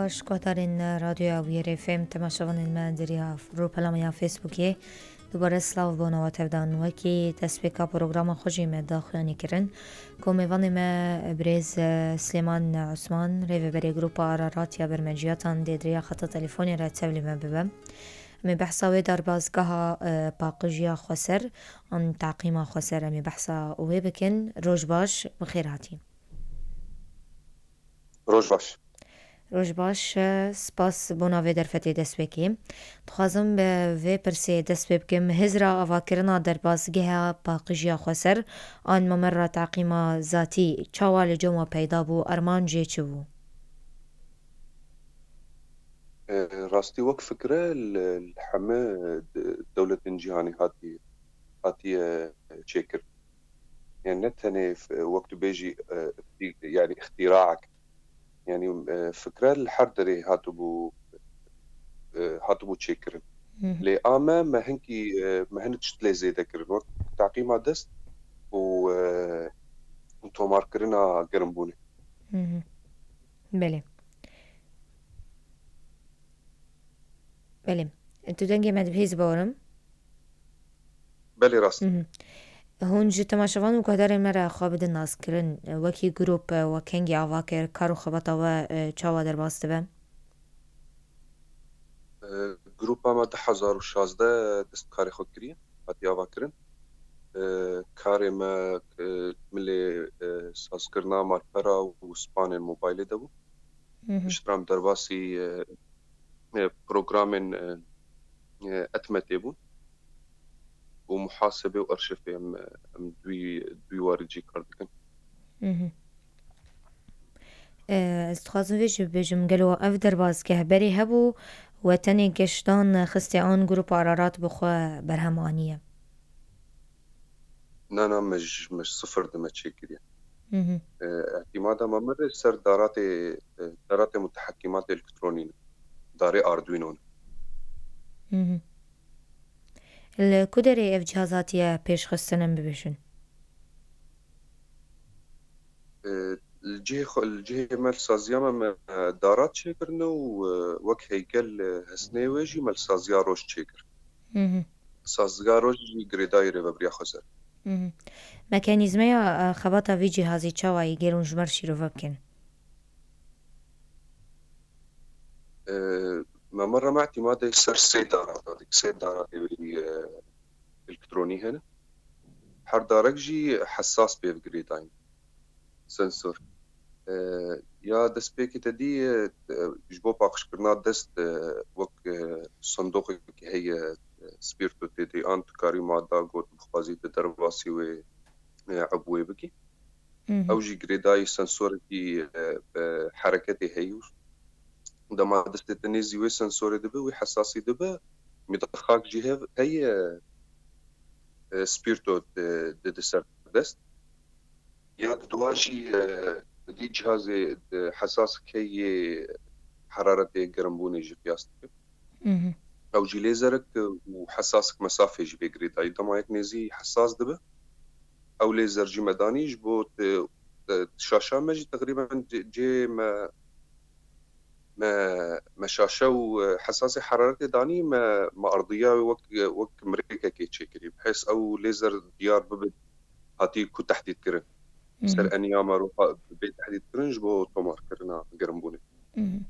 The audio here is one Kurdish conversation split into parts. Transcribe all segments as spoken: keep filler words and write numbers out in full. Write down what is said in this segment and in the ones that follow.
Baş guhdarên Radyoya Wiyerê F M, temaşevanên me di riya rûpela me ya Facebookê, dubare silav bona we tevdan. Wekî destpêka programa xwe jî me daxuyanî kirin ku mêvanê me birêz, e, Silêman Osman, rêveberê Grupa Ararat ya Bermeciyatan dê di riya xeta telefonê re tevlî me bibe. Em ê behsa wê derbazgeha, e, paqijiya xweser an teqîma xweser em ê behsa wê bikin. Roj baş, bi xêr hatî. Roj baş. Roj baş, e, spas bona vê derfetê destpêkê. Dixwazim bi vê pirsê dest pê bikim. Hizra avakirina derbazgeha paqijiya xweser an mamera teqîma zatî çawa li cem we peyda bû? Armanc jê çi bû? E, rastî wek fikre li, li heme de-, dewletên cîhanê hatiye, hatiye çêkirin. Yani ne tenê f-, wek tu bêjî, e, îxtî-, yani îxtîraek. Yani, e, fikre li her derê hatibû, e, hatibû çêkirin. Hı hı. Lê a me, me hinkî, e, me hinek tişt lê zêde kirin. Wek teqîma dest û, e, û tomarkirina gerimbûnê. Hı hı. Belê. Belê. Tu dengê me dibihî, ez bawerim. Belê, rast. Mhm. Hûn ji temaşevan û guhdarên me re xwe bidin naskirin. Wekî grûp, we kengî ava kir, kar û xebata we, e, çawa derbas dibe? E, grûpa me du hezar û şazdeh dest bi karê xwe kiriye, hatiye avakirin. E, karê me, e, milê, e, sazkirina malpera û spanên mobaylê de bû. Mhm. Piştre em derbasî, e, e, programên, e, e, etmetê bûn û muhasebê û arşivê em, em duî, duî warî cî kar dikin. Mhm. E, ez dixwazim vê jî bibêjim, gelo ev derbazgeh berê hebû we tenê geşdan xistê an grûpa Ararat bi xwe berhem aniye? Na, na, me ji, me ji sifir de me çêkiriye. Mhm. E, îtîmada me mir ser daratê, e, daratê mutehekîmatê elektronî ne. Darê Arduino ne. Mhm. Li ku derê ev cihaz hatiye pêşxistin, em bibêjin? E, li cihê xwe, li cihê me li saziya me, me, e, darat çêkirine û, e, wek heykel, e, hesnê wê jî me li saziya roj çêkir. Mhm. Saziya roj jî girêdayî rêvebiriya xweser. Mhm. Mekanîzmeya, e, xebata vî cîhazî çawa yî, gêr hûn ji me re şîrove bikin? E, me merra me îtîmadê ser sê darat, sê daratê wê, e, elektronî hene. Her darek jî hesas pê ve girêdayî ne. Sensor. E, ya destpêkê te dî, e, ji bo paqijkirina dest, e, wek, e, sindoqekî heye, e, spîrto tê de, an tu karî mada got bixwazî tu derbasî wê, e, ebûyê bikî. Mhm. Ew jî girêdayî sensorekî, e, e, hereketê heye û dema destê te nêzî wê sensorê dibe, wî hesasî dibe, mîdaxak jî hev heye, e, spîrto di, dide ser dest. Ya di dua jî, e, di cihazê, e, hesasek heye heraretê gerimbûnê jî qiyas dike. Mhm. Ew jî lêzerek û hesasek mesafê jî vê girêdayî. Dema yek nêzî hesas dibe, ew lêzer jî me danî ji bo te, te, şaşa me jî teqrîben cê, cê me, me, me şaşe û, e, hesasê heraretê danî me, me ardiya wê wek, wek mirêkekê çêkirî. Bi hês ew lêzer diyar bibe hatî ku tehdît kirin. Ser Mhm. eniya me ro ha-, bê tehdît kirin ji bo tomarkirina gerimbûnê. Mhm.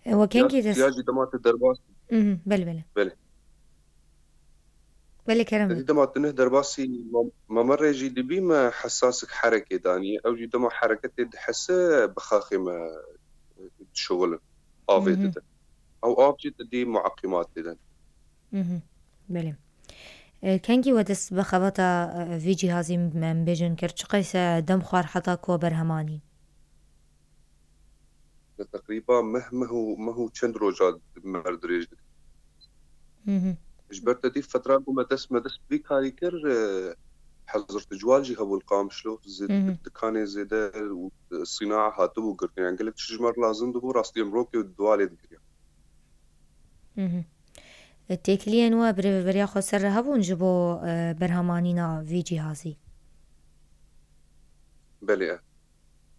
E, we Ya, kengî des- ya jî dema tu derbas Mhm, belê, belê. Belê. Belê, kerem Te be. Dî dema tu neh derbasî ma-, mamerê jî dibî me hesasik herekê danî. Ew jî dema hereketê dihese bi xaxê me dişuxulin. Avê Mhm. dide. Ew av jî te dî mueqîmatê de. Mhm. Belê. E, kengî we dest bi xebata, e, vî cîhazî, em bêjin, kir? Çiqas, e, dem xwar heta ku berhemanî? Teqrîba meh, meh û, meh û çend roja me dirêj dike. Mhm. Ji ber te dî fetra ku me dest, me dest bi vî karî kir, e, Hezret Ciwal jî hebû li Qamişlo, zê-, Mhm. dikanê zêde û, e, sînaa hatibû girtin. Yan gelek tişt ji me re lazim dibû, rastî em rokê û dua lê digiriyan. Mhm. Têkiliyên we bi rêveberiya xweser re hebûn ji bo, e, berhemanîna vî cîhazî? Belê, e.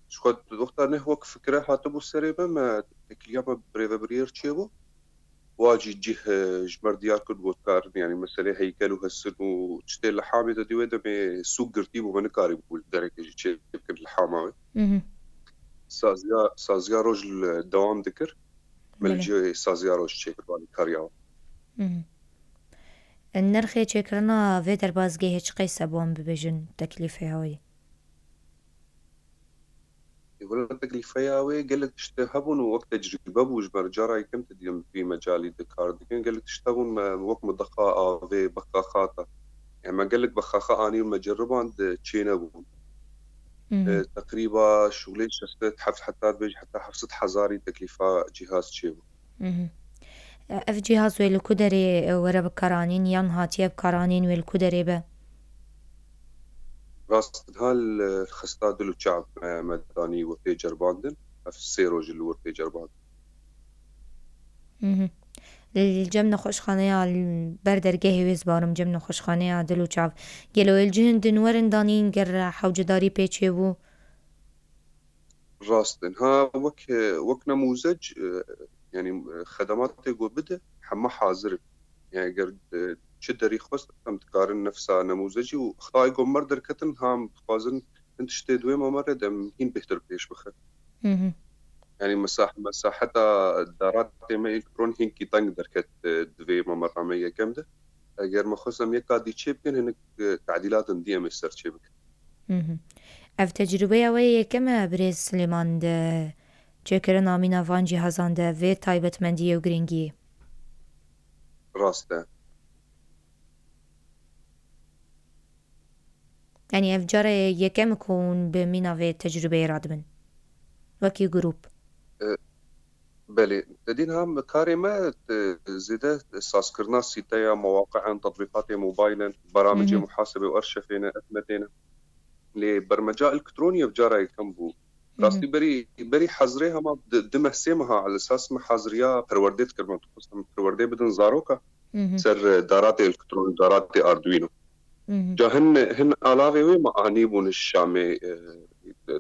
Ji xwe wexta neh wek fikre hatibû serê me, me têkiliya me bi rêveberiyê re çêbû. Wa jî cih, e, ji me re diyar kir, got karin, yanî meselê heykel û hesin û tiştê li Hamê de di wê demê sûk girtî bû, me nikarîbû derekê jî çê bikin li Hama wê. Mhm. Saziya, saziya roj li dewam dikir. Me li Belê. cihê saziya roj çêkir, alîkariya wan. Mhm. Nirxê çêkirina vê derbazgehê çiqas e, bi wan bibêjin teklîfeya wê? Wela teklîfeya wê gelek tişt hebûn û wek tecrîbe bû, ji ber cara yekem te dîtim vî mecalî de kar dikin. Gelek tişt hebûn me wek midaxa avê, bexaxata. Yani me gelek bexaxa anî û me ceriband, çê nebûn. Mhm. E, teqrîba şûlê şeş sed, heft-, heta dibêj heta heft sed hezarî teklîfa cihaz çêbû. Mhm. Ev cihaz wê li ku derê, e, were bikaranîn yan hatiye bikaranîn wê li ku derê be? Rast, niha li xista dil û çav me, me danî we pê cerbandin. Ev sê roj li wir pê cerbandin. Mhm. Li cem nexweşxaneya, li ber dergehê wê zibarim, cem nexweşxaneya dil û çav. Gelo li cihên din werin danîn ger hewcedarî pê çêbû? Rast in. Ha, wek, wek nemûzec, e, yani, e, xedematê ku bide, hema hazir in. Yani, ger, e, çi derî xwest, em dikarin nefsa nemûzecî û xitayê ku me re derketin, ha, em dixwazin hin tiştê di wê mamere de em hîn bêhtir pêş bixin. Mhm. Yani, mesa-, mesaheta daratê me elektron hinkî teng derket, e, di vê mamera me yekem de. Eger me xwest em yeka dî çê bikin, hinek, e, tadîlatin dî em ê ser çê bikin. Mhm. Ev tecrûbeya we yê yekem e, birêz Silêman, di çêkirina mîna van cîhazan de vê taybetmendiyê û girîngiyê? Rast e. Yanî ev cara yê yekem e ku hûn bi mîna vê tecrûbeyê radibin? Wekî grûp? E, Belê, te dîn ha karê me, e, zêde sazkirina sîteya, mewaqi'en, tetbîqatê mobaylên, beramicê Mhm. muhasebê û erşefê ne, efmetê ne. Lê bermeca elektronî ev cara yekem bû. Mhm. Rastî berî, berî hezrê hema di, di meh sê meha li esas me haziriya perwerdê dikir, me dixwest em perwerdê bidin zaroka Mhm. ser, e, daratê elektronî, daratê Arduino. Mhm. Ca hin, hin alavê wê me anî bûn ji Şamê, e,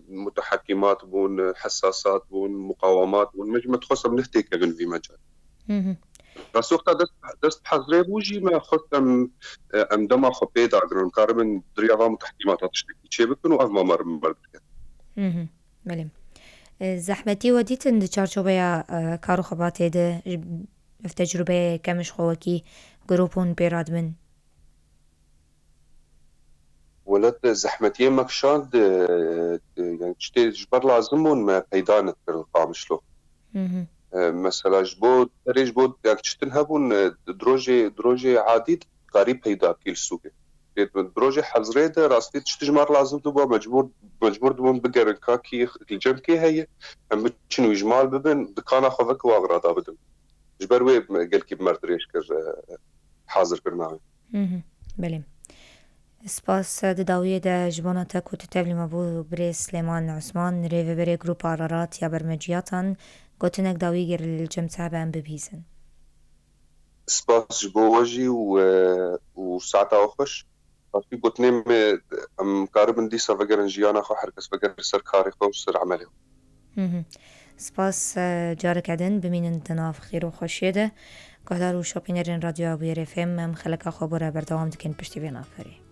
mutehekîmat bûn, hesasat bûn, muqawemat bûn. Me jî me dixwest em neh têkevin vî mecalê. Mhm. Rastî wexta dest, dest hezrê bû jî me xwest em, e, em dema xwe pê dagrin, em karibin di riya van mutehekîmata tiştekî çê bikin û ev me me re derket. Mhm. Belê. E, zehmetî we dîtin di çarçoveya, e, kar û xebatê de, ji, ev tecrûbeyê yekem ji xwe wekî grûp hûn pê radibin? Welat zehmetiyê me kişand, e, e, yani tiştê ji ber lazim bûn me peyda nekir li Qamişlo. Mhm. E, mesela ji bo, erê ji bo, yani tiştin hebûn, e, di rojê, di rojê adî dikarî peyda kî li sûkê. Lê di rojê hezrê de rastî tiştî ji me re lazim dibû, mecbûr, mecbûr dibûn bigerin ka kî li cem kê heye, em biçin wî ji mal bibin, dikana xwe veke wan rada bidin. Ji ber wê me gelkî bi me re dirêj kir, e, hazirkirina wê. Mhm, belê. Spas, di dawiyê de ji bona te ku tu tevlî me bû, birêz Silêman Osman, rêveberê Grûpa Ararat ya Bermeciyatan, gotinek dawî ger li cem te hebe em bibihîzin. Spas ji bo we jî û, e, û saeta we xweş. Rastî gotinê me, em karibin dîsa vegerin jiyana xwe, her kes vegerin ser karê xwe û ser emelê xwe. Mhm. Spas, e, careke din bimînin di nav xêr û xweşiyê de. Guhdar û şopînerên Radyoya Bûyerê F M, em xeleka xwe bo re berdewam dikin piştî vê navberê.